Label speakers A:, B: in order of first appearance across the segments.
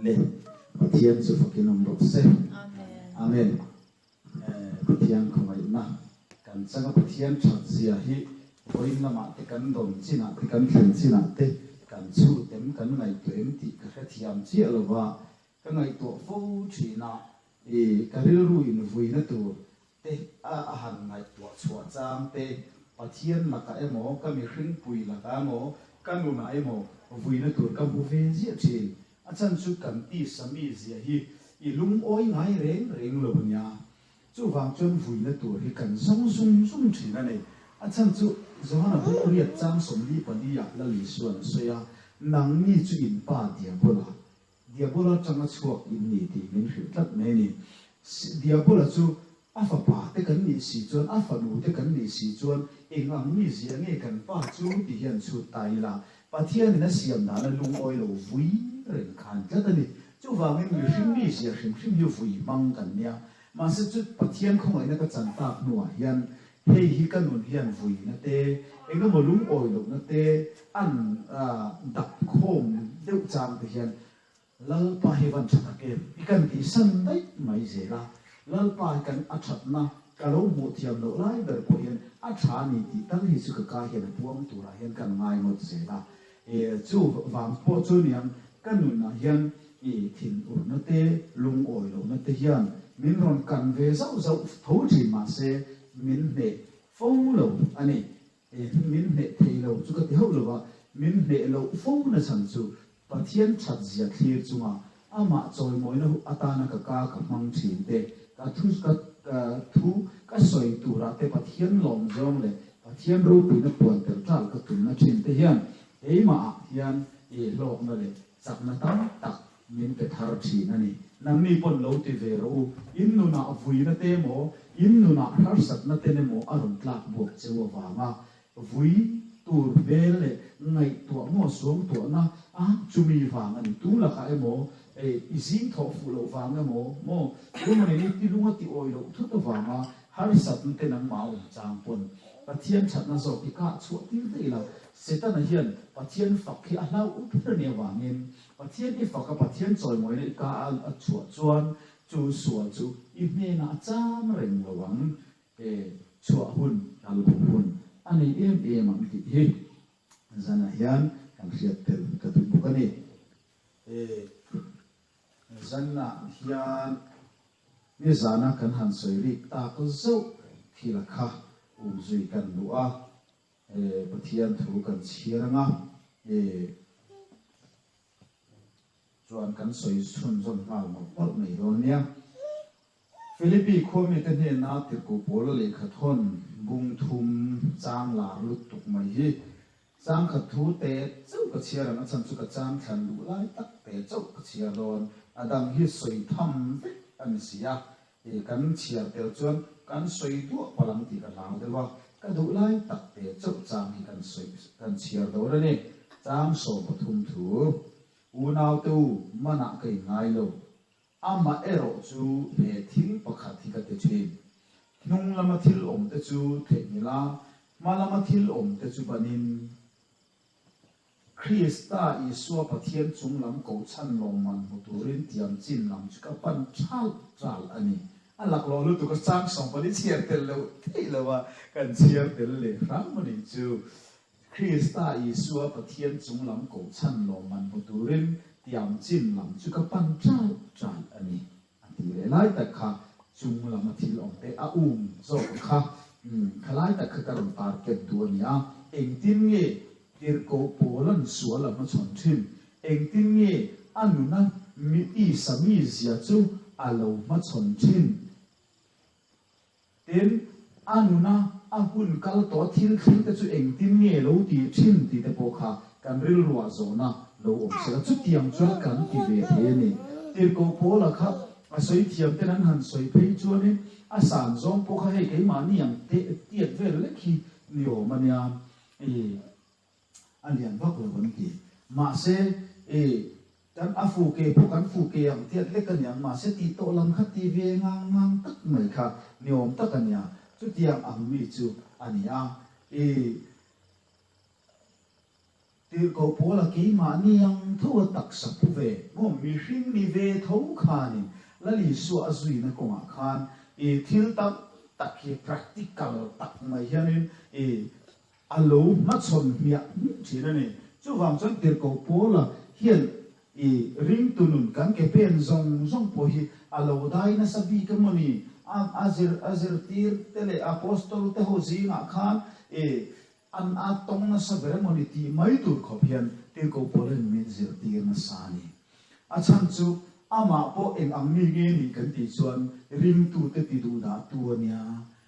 A: Le, Pathian chu fakin awm rawh se. Amen. Pathian khawngaihna kan changa Pathian that zia hi vawiin lamah te kan dawn chinah te kan thlen chinah te kan chhut em kan ngaihtuah em tih ka hrethiam chiah lova ka ngaihtuah fo thin a, i ka rilru invuina tur te a a han ngaihtuah chhuah chang te, Pathian lakah emaw, ka mihringpui lakah emaw, ka nunah emaw vuina tur ka hmu ve ziah thin. A chhan chu kan tisa mizia hi i lungawi ngai reng reng lo a nia. Chuvang chuan vuina tur hi kan zawng zung zung thin a ni. A chhan chu Johana buk riat chang 44 ah Lal Isuan a sawi a, Nangni chu in pa Diabola, Diabola atanga chhuak in ni tih min hrilh tlat mai a ni. Diabola chu a fapa te kan nih si chuan, a fanu te kan nih si chuan eng ang mi zia nge kan pa chu ti hian chhut ta ila, Pathianin a siam dana lungawi lo vui reng khan tlat a ni. Chuvangin mihring mi zia hrim hrim hi vui hmang kan nia. Mahse chu Pathian khawngaihna ka chan tak hnuah hian hei hi ka nun hian vuina te, engemaw lungawi lohna te an dap khawm deuh chang te hian Lalpa hi van tha tak em? I kan tihsan daih mai zel a, Lalpa hi kan a thatna ka lo hmuh thiam loh lai ber pawh hian a tha a ni tih tal hi chu ka ka hian a puang turah hian kan ngai ngawt zel a. Chu vang pawh chu niang ka nunah hian i thinurna te, lungawi lohna te hian min rawn kan ve zauh zauh tho thin mahse min hneh fo lo a ni. Min hneh thei lo chu ka ti hauh lo va, min hneh loh fo na chhan chu Pathian that zia thlir chunga amah chawimawina atana ka ka ka hmang thin te, ka thu ka thu ka sawi turah te Pathian lawm zawng leh Pathian ropuina puan tel tal ka tumna thin te hian keimahah hian i hlawkna leh chakna tam tak min pe thar thin a ni. Nangni pawn lo ti ve rawh u, in nunah vuina te emaw, in nunah harsatna ten emaw a rawn tlak buak cheu avanga Vui tur hmel leh ngaihtuah maw suangtuahna a chumi vang a ni. Tu lakah emaw ei i zing thawh fuh loh vang emaw maw emaw nen i tilung a ti awi loh thut avanga harsatna te nangmah a awm chang pawn Pathian thatna zawk i kah chhuah tir daih la. Setana hian Pathian fak hi a hlau up ber nia vangin Pathian i fak a Pathian chawimawina i kah a chhuah chuan chu sual chu i hnenah a chang reng lo ang. He chhuah hun, kal bo hun a nei em em ang tih hi zanah hian kan hriat tel ka duh bawk a ni. He zanah hian nizana kan han sawi rik tak zauh thil a kha umzui kan duh a, Pathian thu kan chhiar ang a, Chuan kan sawi chhunzawm nghal mawlh mawlh mai dawn nia. Philippi khuamite hnena tirhkoh Paula lehkha thawn bung thum chang lar lutuk mai hi chang khat thu te chauh ka chhiar ang, a chhan chu ka chang thlan duh lai tak te chauh ka chhiar dawn, a dang hi sawi tham vek a ni si a, i kan chhiar tel chuan kan sawi duah palh ang tih ka hlau deuh a, ka duh lai tak te chauh chang hi kan sawi kan chhiar dawn a ni. Chang 13 thu, Unaute u, manah ka inngai lo. Amah erawh chu he thil pakhat hi ka ti thin. Hnung lama thil awm te chu theihnghilh a, hma lama thil awm te chu banin. Krista Isua Pathian chung lam kohchhan lawmman hmu turin tiam chin lam chu ka pan ṭhal ṭal a ni. A laklawh lutuk a chang 14 chhiar tel loh theih lo a, kan chhiar tel leh hram a nih chu. Krista Isua Pathian chung lam kohchhan lawmman hmu turin tiam chin lam chu ka pan ṭal ṭal a ni. A ti leh lai tak kha chung lama thil awm te a um zawk ang kha. Umm, kha lai tak kha ka rawn target duh a ni a. Engtin nge tirhkoh Paula'n sual a hmachhawn thin? Engtin nge a nuna mi tisa mizia chu a lo hmachhawn thin? Tin, a nuna a hun kal tawh thil thleng te chu engtin nge lo ti thin tih te pawh kha kan rilruah zawhna lo awm sela chutiang chuan kan ti ve thei a ni. Tirhkoh Paula kha a sawi thiam ten an han sawi phei chuanin a san zawng pawh kha hei keimahni ang tiat vel lek hi ni awm a nia. A lian vak lo an ti. Mahse, e, kan a fu ke pawh kan fu ke ang tiat lek a niang, mahse tih tawh lam kha ti ve ngang ngang tak mai kha ni awm tak a nia. Chutiang ang mi chu a ni a. E, Tirhkoh Paula keimahni ang tho a taksa pu ve maw mihring ni ve tho khanin Lal Isua a zuina kawngah khan i thil tam tak hi practical tak mai hianin i a lo hmachhawn hmiah hmiah thin a ni. Chuvang chuan Tirhkoh Paula hian i ringtu nun kan ke pen zawng zawng pawh hi a lo dai nasa bik emaw ni? A a zir a zirtir te leh Apostol te ho zingah khan i An a tawng nasa ber emaw ni tih mai tur khawp hian Tirhkoh Paula'n min zirtir nasa a ni. A chhan chu amah pawh eng ang mi nge nih kan tih chuan ringtute ti duh dah tu a nia.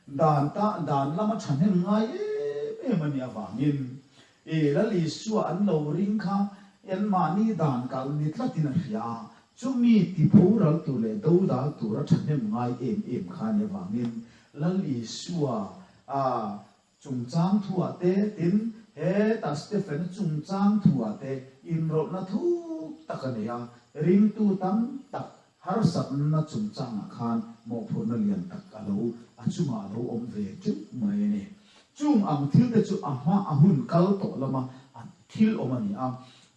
A: Dan ta dan lama thahnem ngai em em a nih avangin i Lal Isua an lo ring kha anmahni dan kalh ni tlatin a hria a, chumi ti boral tur leh dodal tura thahnem ngai em em kha a nih avangin Lal Isua a Chungchang thuah te, tin, hetah Stephen-a chungchang thuah te inrawlhna thuk tak a nei a, ringtu tam tak harsatna chungchangah khan mawhphurhna lian tak a lo a chungah a lo awm ve teuh mai a ni. Chung ang thil te chu a hma a hun kal tawh lama a thil awm a ni a,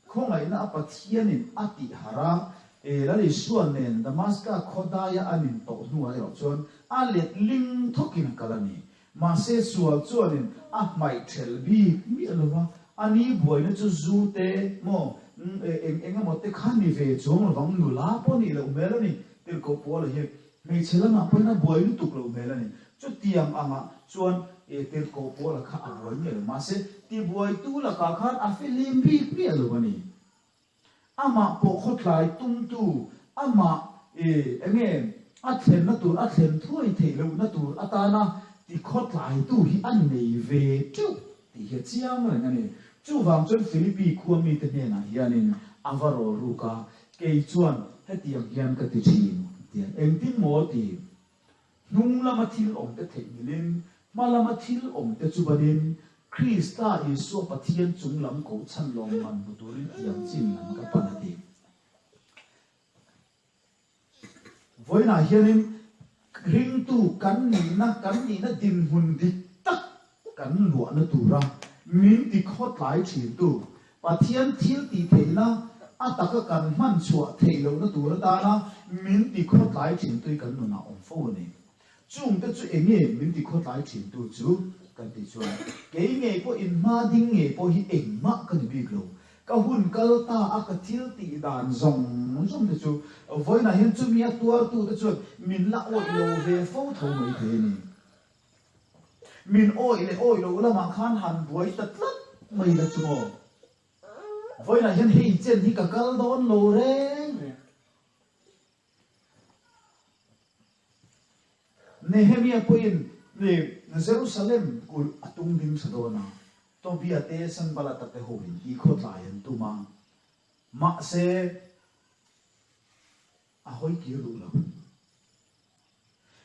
A: khawngaihna a Pathianin a tih harh a, e Lal Isua nen Damaska khaw daia an intawh hnuah erawh chuan a let ling thawkin a kal a ni. Mahse sual chuanin a hmaih ṭhelh bik miah lo va, a ni buaina chu zu te maw eng eng emaw te kha ni ve chuang lovang, nula pawh nih loh hmel a ni, Tirhkoh Paula hi hmeichhe lamah pawhin a buai lutuk loh hmel a ni. Chutiang angah chuan Tirhkoh Paula kha a buai miah lo, mahse tibuaitu lakah khan a fihlim bik miah lo a ni. Amah pawh khawtlai tumtu, amah i enge a thlenna tur, a thlen thuai theih lohna tur atana ti khawtlaitu hi a nei ve teuh tih hi a chiang reng a ni. Chuvang chuan Philippi khua mite hnenah hianin a va rawl ruk a, kei chuan hetiang hian ka ti thin, tia engtin maw ti? Hnung lama thil awmte theihnghilhin, hma lama thil awmte chu banin, Krista Isua Pathian chung lam kohchhan lawmman hmu turin tiang chin lam ka pan a ti. Vawiinah hianin ringtu kan nihna, kan nihna dinhmun dik tak kan luahna tura min ti khawtlai thintu Pathian thil tih theihna a taka kan hman chhuah theih lohna tur atana min ti khawtlai thintu hi kan nunah awm fo a ni. Chungte chu eng nge min ti khawtlai thintu chu kan tih chuan kei ngei pawh inhma ding ngei pawh hi engmah ka ni bik lo. Ka hun kal ta a ka thil tih dan zawng zawng te chu vawiinah hian chumi a tuartute chuan min la awih lo ve fo tho mai thei a ni. Min awih leh awih loh lamah khan han buai ta tlat mai la chu maw? Vawiinah hian hei chen hi ka kal dawn lo reng reng. Nehemia pawhin Jerusalem kulh a tung ding tha dawn a, Tobia te Sanbalata te hoin tih khawtlai an tum a, mahse, A hawi kir duh lo.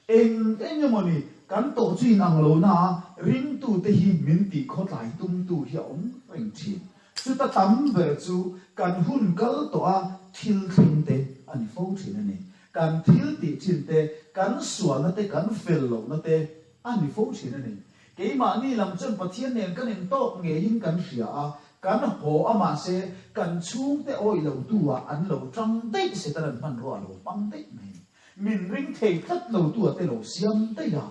A: Eng eng emaw ni, kan tawh chu inang lo na a, ringtute hi min tih khawtlai tumtu hi a awm reng thin. Chuta tam ber chu kan hun kal tawh a thil thleng te a ni fo thin a ni. Kan thil tih chin te, kan sualna te, kan fel lohna te a ni fo thin a ni. Keimahni lam chuan Pathian nen kan intawk ngeiin kan hria a, kan haw a mahse kan chhungte awih lo tu ah an lo tang daih Satan an hmanrua a lo hmang daih mai. Min ring thei tlat lo tu ah te lo siam daih a.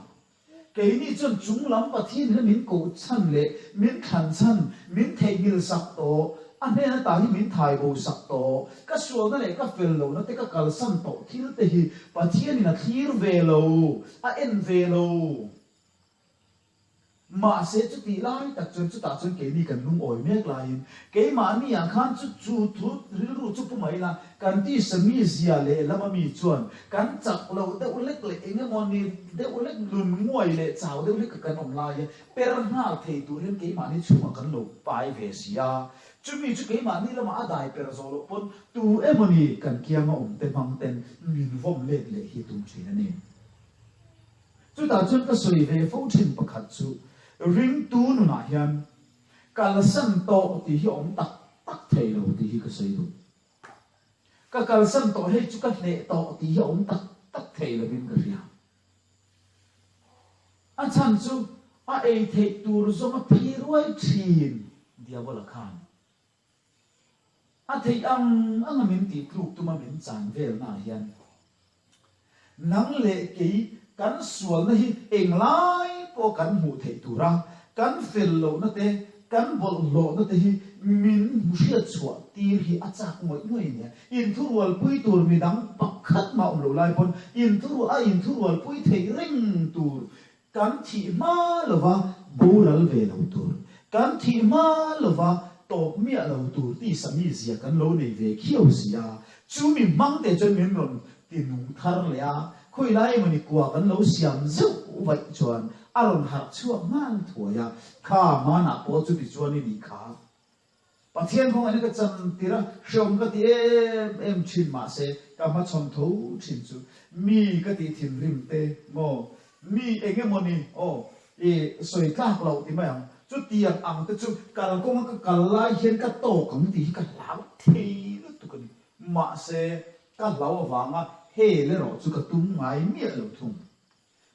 A: Keini chuan chung lam Pathian in a min koh chhan leh min thlan chhan, min theihnghilh sak tawh, a hnen ata hi min thai bo sak tawh, ka sualna leh ka fel lohna te ka kalsan tawh thil te hi Pathian in a thlir ve lo, a en ve lo. Mahse chutih lai tak chuan chutah chuan keini kan lungawi mek laiin keimahni ah khan chu chu thu rilru chu pu mai ila kan tisa mi zia leh lama mi chuan kan chak loh deuh lek leh eng emaw ni deuh lek nun nguai leh chau deuh lek kan awm laia per nghal thei tur hian keimahni chhungah kan lo pai ve si a, chumi chu keimahni lamah a dai per zawh loh pawn tu emaw ni kan kianga awm te hmang ten min vawm let leh hi tum thin a ni. Chutah chuan ka sawi ve fo thin pakhat chu ringtu nunah hian kalsan tawh tih hi a awm tak tak thei lo tih hi ka sawi duh. Ka kalsan tawh hei chu ka hneh tawh tih hi a awm tak tak thei lovin ka hria. A chhan chu a ei theih tur zawnga phi ruai thin Diabola khan. A theih ang anga min tih tluk tuma min chan velnaah hian nang leh kei kan sualna hi englai pawh kan hmuh theih tura kan fel lohna te, kan bawlhhlawhna te hi min hriat chhuah tir hi a chak ngawih ngawih a nia. Inthurualpui tur midang pakhat mah awm lo lai pawn inthuruah a inthurualpui theih reng tur Kan thih hma lova boral ve lo tur, kan thih hma lova tawp miah lo tur tisa mizia kan lo nei ve khiau si a, chu mi hmang te chuan min rawn ti nung thar leh a, khawilai emawni kua kan lo siam zeuh vaih chuan a rawn harh chhuak nghal thuai a, kha hmanah pawh chuti chuan i nih kha. Pathian kawngah hian ka chan tir a, hreawm ka ti em em thin mahse ka hmachhawn tho thin chu mi ka tih thinrim te maw, mi eng emawni aw i sawi tlak loh ti mai ang, chutiang ang te chu kalkawnga ka kal lai hian ka tawk ang tih hi ka hlau thei lutuk a ni. Mahse ka hlau avanga hel erawh chu ka tum ngai miah lo thung.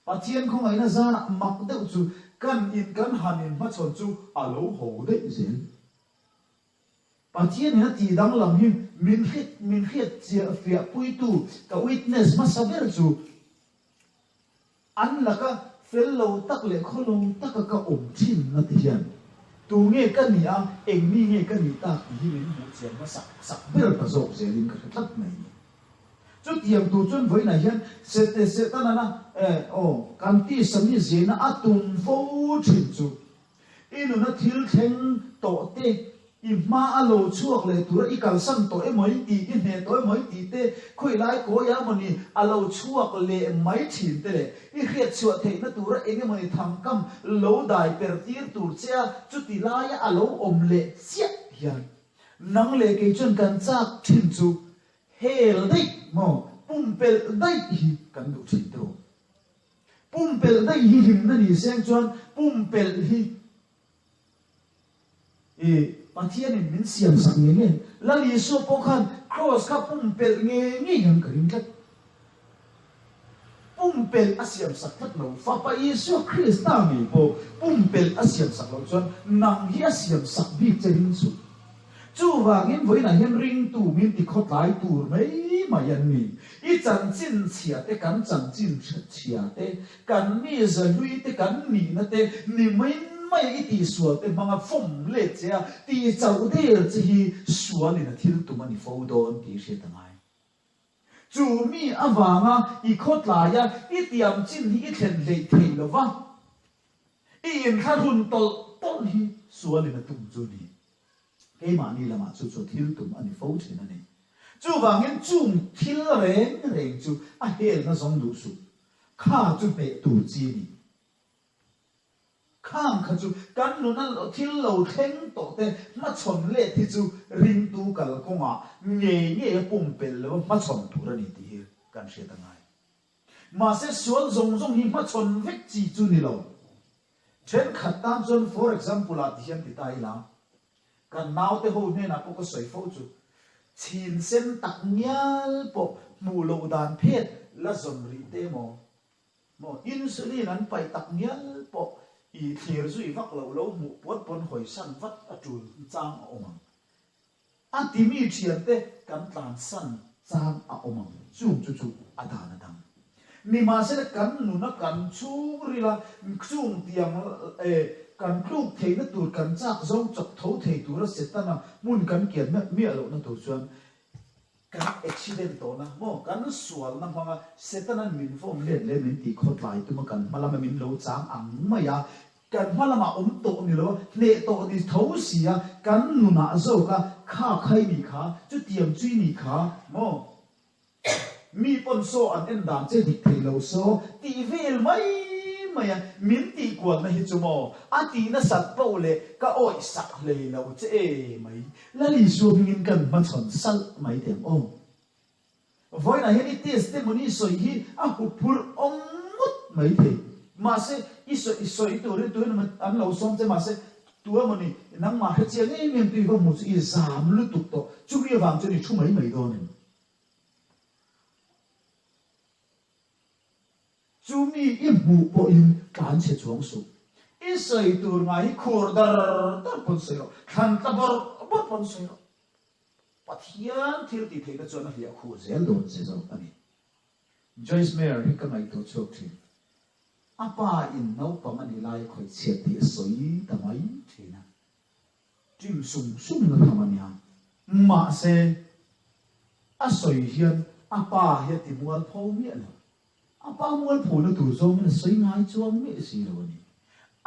A: Pathian khawngaihna zanah mak deuh chu kan in kan han in hmachhawn chu a lo ho daih zel. Pathian in a tih danglam hi min hriat min hriat chiah fiah puitu ka witness hmasa ber chu an laka fel lo tak leh khaw lo taka ka awm thin na ti hian tu nge ka nih a eng mi nge ka nih tak tih hi min hmuh chian hmasak sak ber ta zawk zelin ka hre tlat mai ni. Chutiang tur chuan vawiinah hian Sete Setanana eh aw kan tisa mi zirna a tum fo thin chu i nuna thil thleng tawh te, i hma a lo chhuak leh tura i kalsan tawh emaw i tih, i hneh tawh emaw i tih te, khawilai kawiah emawni a lo chhuak leh mai thin te leh i hriatchhuah theihna tura eng emawni thangkam lo dai per tir tur che a chuti laia a lo awm leh chiah hian nang leh kei chuan kan chak thin chu Hel daih maw? Pumpelh daih hi kan duh thin tawh. Pumpelh daih hi hlimna ni seng chuan pumpelh hi i Pathianin min siam sak ngei ngei. Lal Isua pawh khan Kraws kha pumpelh ngei ngei ang ka ring tlat. Pumpelh a siam sak tlat lo. Fapa Isua Krista ngei pawh pumpelh a siam sak loh chuan nang hi a siam sak bik che ring suh. Chuvangin vawiinah hian ringtu min ti khawtlai tur mai mai an ni. I chanchin chhia te, kan chanchin chhia te, kan mi zahlui te, kan nihna te, ni mai mai i tihsual te hmanga fawm let che a, tih chauh der che hi sualin a thil tum a ni fo dawn tih hriat a ngai. Chu mi avanga i khawtlaia i tiam chin hi i thlen hleih thei lo va, i inthlahrun tawlh tawlh hi sualin a tum chu ni. Keimahni lamah chu chu thil tum a ni fo thin a ni. Chuvangin chung thil reng reng chu a helna zawng duh suh. Kha chu hneh tur chi a ni. Khang kha chu kan nuna thil lo thleng tawh te hmachhawn let hi chu ringtu kalkawngah ngei ngei a pumpelh lo a hmachhawn tur a ni tih hi kan hriat a ngai. Mahse sual zawng zawng hi hmachhawn vek chi chu ni lo. Thenkhat tan chuan for example ah ti hian ti ta ila, kan naute ho hnenah pawh ka sawi fo chu, chhin sen tak ngial pawh hmuh loh dan phet la zawn rih te maw? Maw insulin an paih tak ngial pawh i thlir zui vak loh lo hmuh puan pawn hawisan vat a tul chang a awm ang. A timi thiante kan tlansan chang a awm ang chung chu chu a dan a dang. Nimahsela kan nuna kan chhungrila chung tiang e kan tluk theihna tur kan chak zawng chawk tho thei tura Setana hmun kan kian miah miah lohna tur chuan Kan accident tawhna maw kan sualna hmanga Setanan min vawm let leh min tih khawtlai tuma kan hma lama min lo chang ang mai a, kan hma lamah awm tawh ni lo a, hneh tawh ni tho si a, kan nunah zawk a, kha khai ni kha, chutiang chui ni kha maw mi pawn saw an en dan che dik thei lo saw tih vel mai mai a, min tih kualna hi chu maw a tih nasat poh leh ka awih sak hlei lo che e mai. Lal Isua hmingin kan hmachhawn salh mai teh ang aw. Vawiinah hian i testimony sawi hi a huphurh awm ngawt mai thei. Mahse, i sawi i sawi turin tu emaw an lo sawm che mahse, tu emaw ni nangmah hre chiang em em tu i va hmu chu i zam lutuk tawh. Chumi avang chuan i thu mai mai dawn em? Chu mi i hmuh pawhin tlan chhe chuang suh. I sawi tur ngai hi khur dar dar pawn sawi rawh, thlan tla bawrh bawrh pawn sawi rawh. Pathian thil tih theihna chuan a hliah khuh zel dawn che zawk a ni. Joyce Meyer hi ka ngaihtuah chhuak thin. A pa in naupang a nih lai khawih chhiat tih a sawi ta mai thin a. Ṭim sung sung na tham a nia. Mahse, a sawi hian a pa hi a ti mualpho miah lo. A pa mualphona tur zawngin a sawi ngai chuang miah si lo a ni.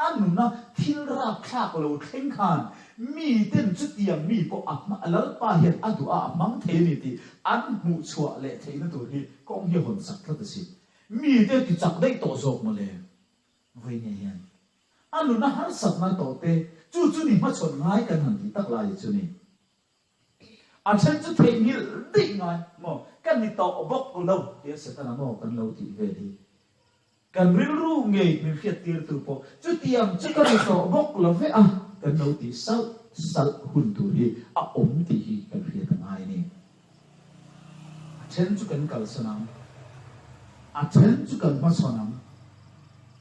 A: A nuna thil rapthlak lo thleng khan miten chutiang mi pawh a hma Lalpa hian a duh a, a hmang thei a ni tih an hmuh chhuah leh theihna tur hi kawng hi a hawn sak tlat a si. Mite ti chak daih tawh zawk mawle. Vawinia hian a nuna harsatna tawh te chu chu ni hmachhawn ngai kan han tih tak lai chu ni. A then chu theihnghilh daih ngai maw ka ni tawh bawk lo tia Setana maw kan lo tih vel hi. Kan rilru ngei min hriattirtu pawh chutiang chu ka ni tawh bawk lo ve a kan lo tih salh salh hun tur hi a awm tih hi kan hriat a ngai a ni. A then chu kan kalsan ang, a then chu kan hmachhawn ang.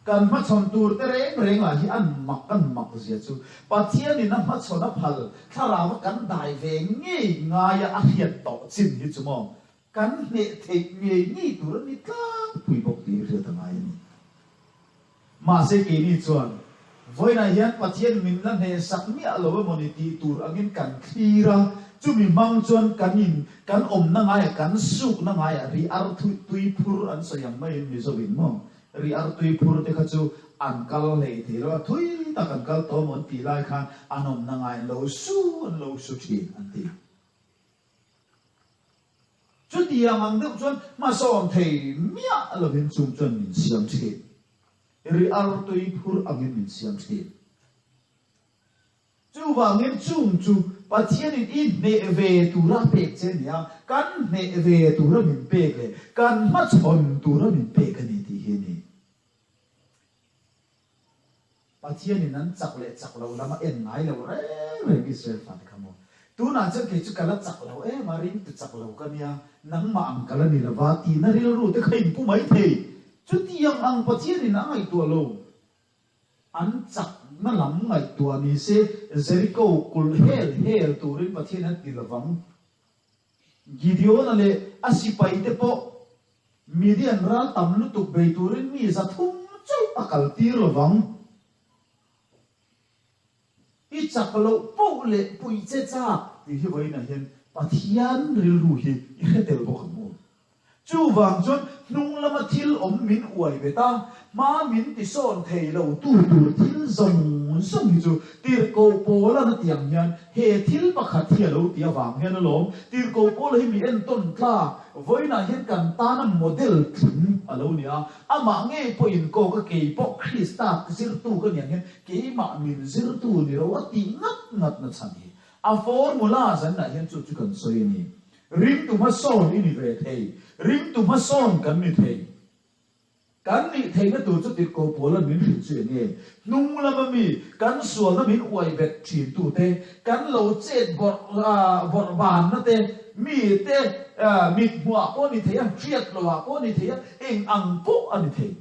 A: Kan hmachhawn tur te reng reng lah hi an mak an mak zia chu Pathianin a hmachhawn a phal thlarau a kan dai ve ngei ngaia a hriat tawh chin hi chu maw kan hneh theih ngei ngei tur a ni tlangpui bawk tih hi hriat a ngai a ni. Mahse keini chuan vawiinah hian Pathian min la hnehsak miah lo emaw ni tih tur angin kan thlir a, chumi hmang chuan kan in kan awmna ngaiah kan sukna ngaiah ri ar tui phur an sawi ang maiin Mizo in maw ri ar tui phur te kha chu an kal hlei thei lo a, thui tak an kal tawh emaw an tih lai khan an awmna ngai an lo su an lo su thin an ti. Chutiang ang deuh chuan hmasawn thei miah lovin chung chuan min siam thin. Ri artui phur angin min siam thin. Chuvangin chung chu Pathianin i hneh ve tura pek che a ni a, kan hneh ve tura min pek leh kan hmachhawn tura min pek a ni tih hi a ni. Pathianin an chak leh chak lo lam a en ngai lo reng reng Israel fate kha maw? Tunah chuan kei chu ka la chak lo em a, ringtu chak lo ka nia, nangmah ang ka la ni lova tihna rilru te kha inpu mai thei. Chutiang ang Pathianin a ngaihtuah lo. An chakna lam ngaihtuah ni se Jericho kulh hel hel turin Pathian a ti lovang. Gideon-a leh a sipaite pawh Midian ral tam lutuk bei turin mi 300 chauh a kaltir lovang. I chak loh poh leh puih che chak tih hi vawiinah hian Pathian rilru hi i hre tel bawk ang u. Chuvang chuan hnung lama thil awm min uai bet a, hma min tisawn thei lo tu tur thil zawng zawng hi chu Tirhkoh Paula'n a ti ang hian he thil pakhat hi a lo ti avang hian alawm Tirhkoh Paula hi mi entawn tlak vawiinah hian kan tana model tling a lo ni a, amah ngei pawhin kawk a kei pawh Krista zirtu ka ni ang hian keimah min zirtu ni lo a tih ngat ngat na chhan hi a formula zanah hian chu chu kan sawi a ni. Ringtu hmasawn i ni ve thei. Ringtu hmasawn kan ni thei. Kan nih theihna tur chu tirhkoh Paula'n min hrilh chu eng nge? Hnung lama mi, kan sualna min uai bet thintute, kan lo chet bawrh bawrh banna te, mite mit hmuhah pawh a ni thei a, hriat lohah pawh a ni thei a, eng ang pawh a ni thei.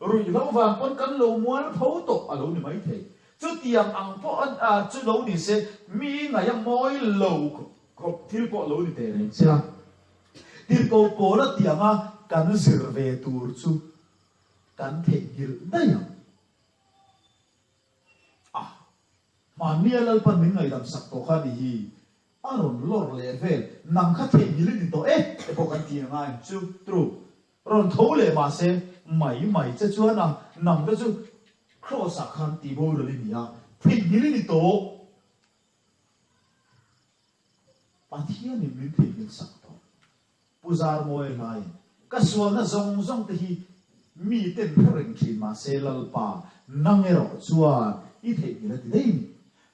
A: Ruihhlo vang pawn kan lo mual tho tawh a lo ni mai thei. Chutiang ang pawh a chu lo ni se, mi ngaih a mawi lo khawp thil pawh lo ni teh reng che a. Tirhkoh pawl a tiang a kan zir ve tur chu kan theihnghilh daih ang. A, hmannia Lalpan min ngaihdam sak tawh kha ni hi a rawn lawr leh vel, nang kha theihnghilh i ni tawh e te pawh kan ti ang a, chu true. Rawn tho leh mahse mai mai che chuan a nang te chu Kraws ah khan tih boral i ni a, theihnghilh i ni tawh. Pathianin min theihnghilh sak tawh. Pu Zarmawia hlaiin, Ka sualna zawng zawng te hi mi ten hre reng thin mahse Lalpa, nang erawh chuan i theihnghilh a ti daih ni.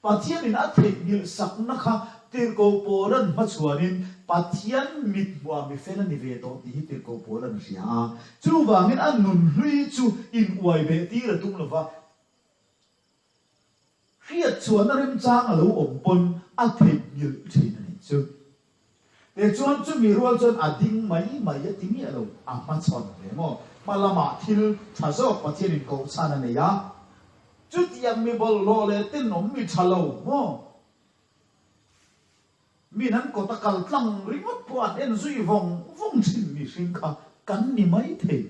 A: Pathianin a theihnghilh sakna kha Tirhkoh Paula'n hmachhuanin Pathian mit hmuah mi fel a ni ve tawh tih hi Tirhkoh Paula'n a hria a. Chuvangin a nun hlui chu inuai beh tir a tum lova, Hriat chuanna remchang a lo awm pawn a theihnghilh thin a nih chu. Tichuan chumi rual chuan a ding mai mai a ti miah lo, a hmachhawn ve maw? Hma lamah thil tha zawk Pathianin kohchhan a nei a, chutiang mi bawlhhlawh leh tenawm mi tha lo maw? Min an kawt a kal tlang ringawt pawh an en zui vawng vawng thin mihring kha kan ni mai thei.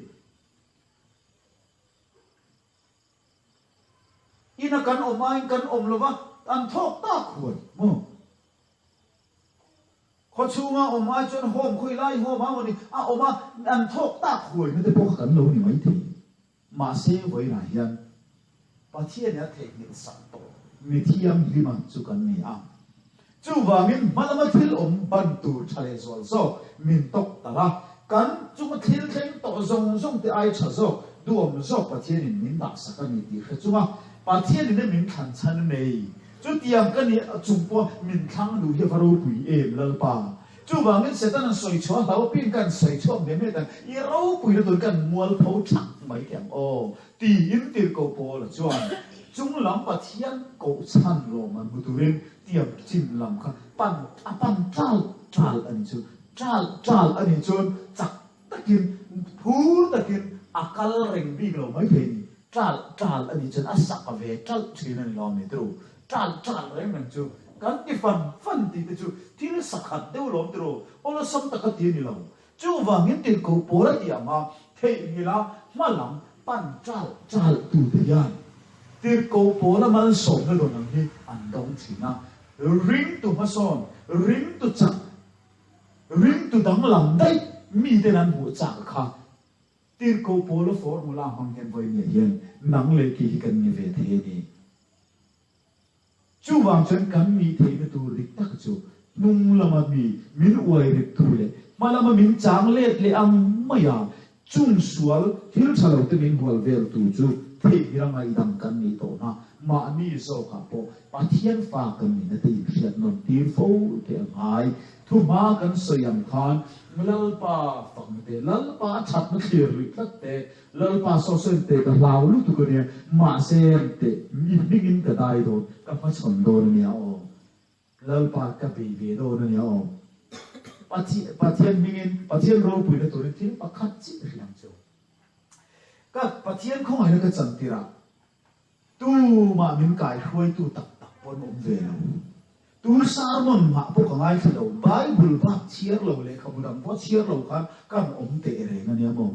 A: Ina kan awm aiin kan awm lo va, an thawk tak huai maw? Khaw chhunga awm ai chuan home khawi lai home a mawni a awm a, an thawk tak huaina te pawh kha kan lo ni mai thei. Mahse vawiinah hian Pathianin a theihnghilh sak tawh mi thianghlima chu kan ni a. Chuvangin hmalama thil awm ban tur tha leh zual zawk min tawk tar a, kan chunga thil thleng tawh zawng zawng te ai tha zawk, duhawm zawk Pathianin min dah sak a ni tih hre chunga Pathianin a min thlan chhan nei. Chutiang ka nih chung pawh min thlang duh hi a va ropui em Lalpa. Chuvangin Satan an sawi chhuah hlau apiang kan sawi chhuak ve mai tan i ropui na tur kan mualpho thak mai teh ang aw tiin tirhkoh Paula chuan chunglam Pathian kohchhan lawm an hmu turin tiang chin lam kha pan a pan ṭal ṭal a ni chu ṭal ṭal a nih chuan chak takin phur takin a kal reng bik lo mai thei a ni. Ṭal ṭal a nih chuan a sak ve ṭalh ṭhin a ni lo a ni tiro. Ṭal ṭal reng reng chu kan ti fan fan tih te chu thil sakhat deuh lawm tiro, awlsam taka ti a ni lo. Chuvangin tirhkoh pawl a tih ang a, theihnghilh a hma lam pan ṭal ṭal tute hian tirhkoh pawla malsawmna dawn ang hi an dawng ṭhin a. Ringtu hmasawn, ringtu chak, ringtu danglam daih miten an hmuh chak kha Tirhkoh Paula formula hmang hian vawinia hian nang leh kei hi kan ni ve thei a ni. Chuvang chuan kan nih theihna tur dik tak chu hnung lama mi min uai rittu leh hma lama min chang let leh ang maia chung sual thil tha lo te min hual veltu chu theihnghilh a ngaihdam kan nih tawhna mahni zawkah pawh Pathian fa kan nihna te inhriat nawn tir fo te a ngai. Thuhma kan sawi ang khan Lalpa fakna te, Lalpa a thatna thlir luih tlat te, Lalpa saw sawi te ka hlau lutuk a nia, mahse teh mi hmingin ka dai dawn, ka hmachhawn dawn a nia aw. Lalpa ka bei ve dawn a nia aw. Pathian hmingin, Pathian ropuina turin thil pakhat chiah hrilh ang chu. Ka Pathian khawngaihna ka chantir a. Tumah min kaihruaitu tak tak pawh an awm ve lo. Tu sermon mah pawh ka ngaithla lo. Bible bak chhiar lo, lehkhabu dang pawh chhiar lo khan kan awm teh reng a nia maw?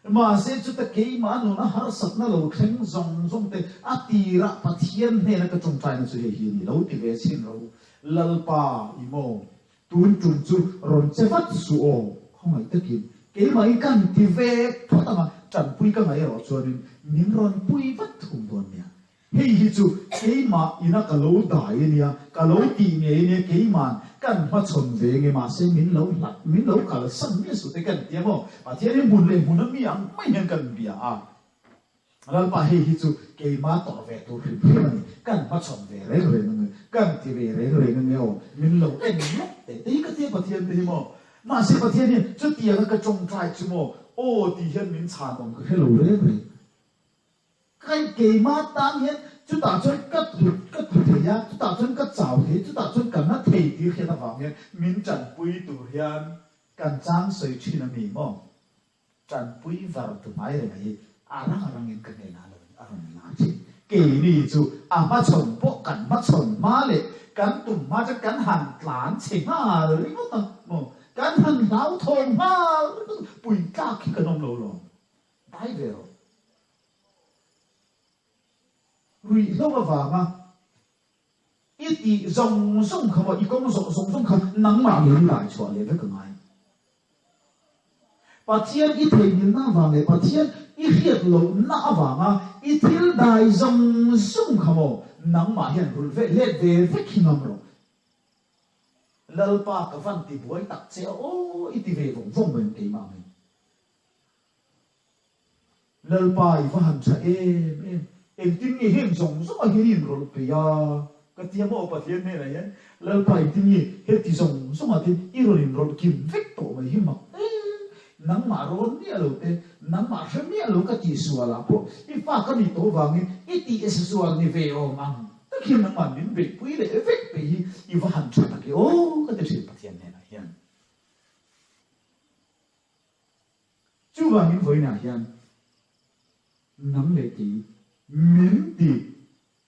A: Mahse chuta keimah nuna harsatna lo thleng zawng zawng te a tirah Pathian hnena ka tawngtaina chu hei hi a ni lo ti ve chhin ro. Lalpa i maw? Tun tum chu rawn che vat suh aw, khawngaih takin keimah hi kan ti ve phawt ang a, tanpui ka ngaih erawh chuanin min rawn pui vat thung dawn nia. Hei hi chu keimah ina ka lo dai a nia, ka lo tih ngei a nia, keima'n kan hmachhawn ve nge mahse min lo hlat, min lo kalsan miah suh te kan ti a maw? Pathian hi hmun leh hmun a mi ang mai hian kan bia a. Lalpa hei hi chu keimah tawrh ve tur hrim hrim a ni, kan hmachhawn ve reng reng ange, kan ti ve reng reng ange aw, min lo en lawk teh te hi ka tia Pathian te hi maw? Mahse Pathian hian chutianga ka tawngtai chu maw aw tih hian min chhan awm ka hre lo reng reng. Kai keimah tan hian chutah chuan ka tlu ka tlu thei a, chutah chuan ka chau thei, chutah chuan ka na thei tih hriat avang hian min tanpui tur hian kan chang sawi thin a mi maw? Tanpui var tu hmai reng hi a rang a rangin ka hnenah lo in a rawn la thin. Keini chu a hmachhawn pawh kan hmachhawn hma leh kan tum hma chuan kan han tlan chhe nghal ringawt a maw? Kan han hlauthawng nghal ringawt a, pui tlak hi kan awm lo lawm. Dai ve rawh. Ruihhlo avanga I tih zawng zawng kha maw, i kawng zawh zawng zawng kha nangmah ngei i rai chhuah leh vek a ngai. Pathian i theihnghilhna avang leh Pathian i hriat lohna avanga i thil dai zawng zawng kha maw nangmah hian rulh ve let ve vek hi ngam rawh. Lalpa ka van ti buai tak che a aw i ti ve vawng vawng mai ang keimah angin. Lalpa i va han tha em em, engtin nge heng zawng zawng ah hian i inrawlh peih a? Ka ti a maw Pathian hnenah hian, Lalpa engtin nge heti zawng zawng ah te i rawn inrawlh kim vek tawh mai hi mak em, nangmah rawn miah lo te, nangmah hre miah lo ka tihsual ah pawh i fa ka nih tawh vangin i tihsual ni ve awm ang tak hian nangmah min beihpui leh vek peih hi i va han tha tak e aw ka ti thin Pathian hnenah hian. Chuvangin vawiinah hian nang leh kei min ti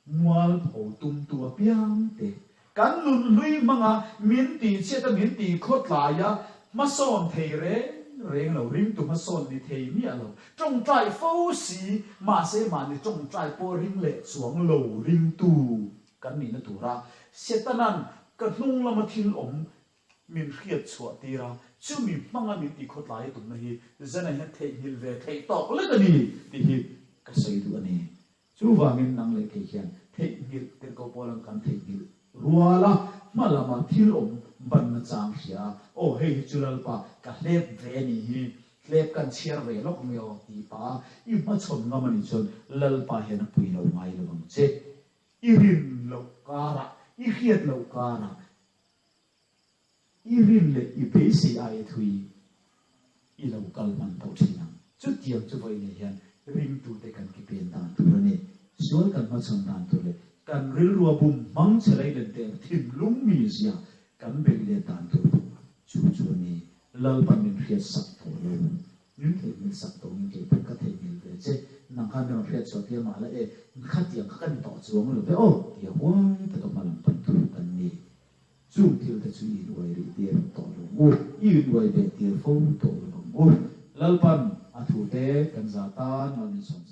A: mualpho tumtu apiang te. Kan nun hlui hmanga min tihchhiat a, min tihkhawtlai a, hmasawn thei reng reng lo, ringtu hmasawn ni thei miah lo, tawngtai fo si, mahse mahni tawngtai pawh ring leh chuang lo ringtu kan nihna tura Setana'n ka hnung lama thil awm min hriat chhuah tir a, chumi hmanga min tihkhawtlai a tumna hi Zena hian theihnghilh ve theih tawk lek a ni tih hi ka sawi duh a ni. Chuvangin nang leh kei hian theihnghilh tirhkoh pawl ang kan theihnghilh rual a, hma lama thil awm banna chang hria a, aw hei hi chu Lalpa ka hlep ve a nih hi, hlep kan chhiar ve lawk mai aw tih pah a i hmachhawn ngam a nih chuan Lalpa hian a pui lo ngai lo ang che. I rin loh karah, i hriat loh karah I rin leh i beisei aia thui i lo kal hman tawh thin ang. Chutiang chu vawiinah hian ringtute kan ki pen dan tur a ni. Sual kan hmachhawn dan tur leh kan rilrua bum hmang che lei len ter thinlung mizia kan beih let dan tur pawh chu chu a ni. Lalpan min hriat sak tawh lo. Min theihnghilh sak tawh ngin kei pawh ka theihnghilh ve che. Nang khan min rawn hriat chhuah tir mah la e, khatiang kha ka ni tawh chuang lo ve aw tia huai taka hma lam pan tur kan ni. Chung thil te chu i inuai rih tir tawh lo ang u, i inuai beh tir fo tawh lo ang u. Lalpan a thu te kan za tan mal min sawm.